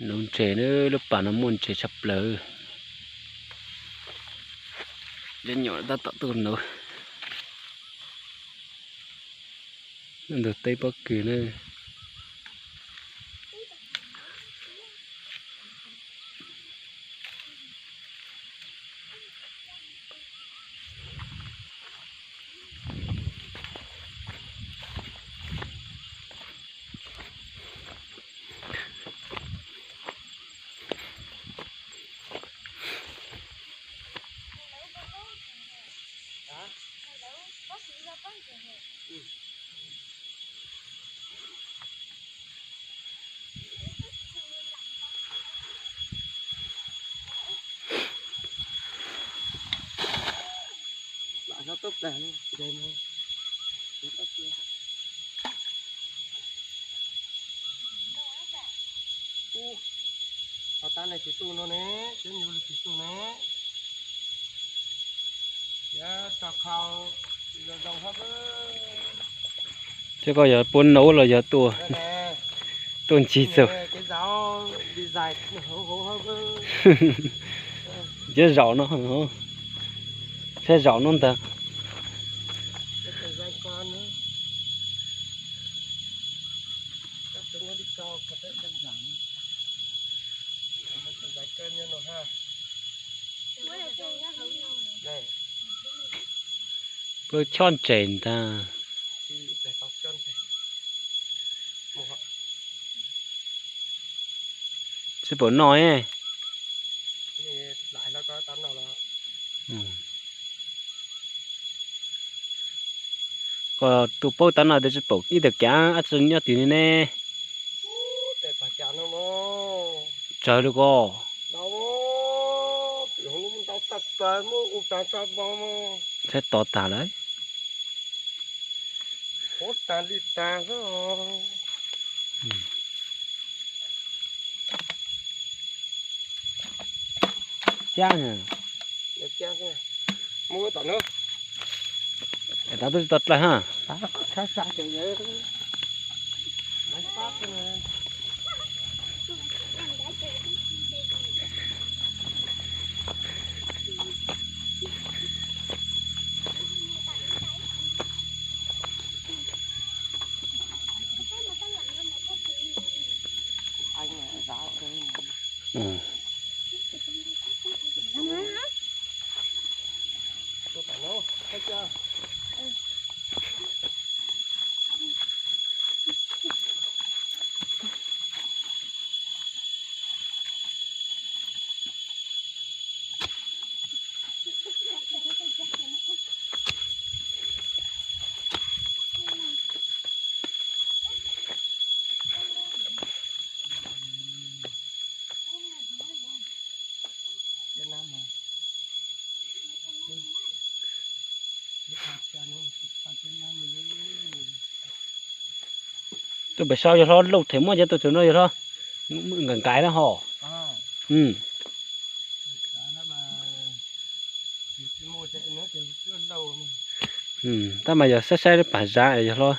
Nuv ntses na, lub pas no muaj ntses tshaj plaws. Cov nyom tab tom tuaj nuv. Ntug teb pob kws na. Tab ne tsis tu no ne, tib nyuag li tsis tu ne. Thiab koj yog puab nuv los yog tua, tua ntsis txug. Cia zaum no, saib zaum no ntag. Puab chob ntses ntag. Tsis paub noj. Koj tus paub tab no tias tsis paub ib tug kav ab tsi nyob twg ne ne. Tsawg li ko. Saib to tag lawm. Cab, tab twb tsis tau dlaws ha. Tuaj pem saud yawg hlob, lauj them muab cov tuaj txug no yawg hlob, nkais nkais na ho. Tab mas yog saib saib pam zav yawg hlob.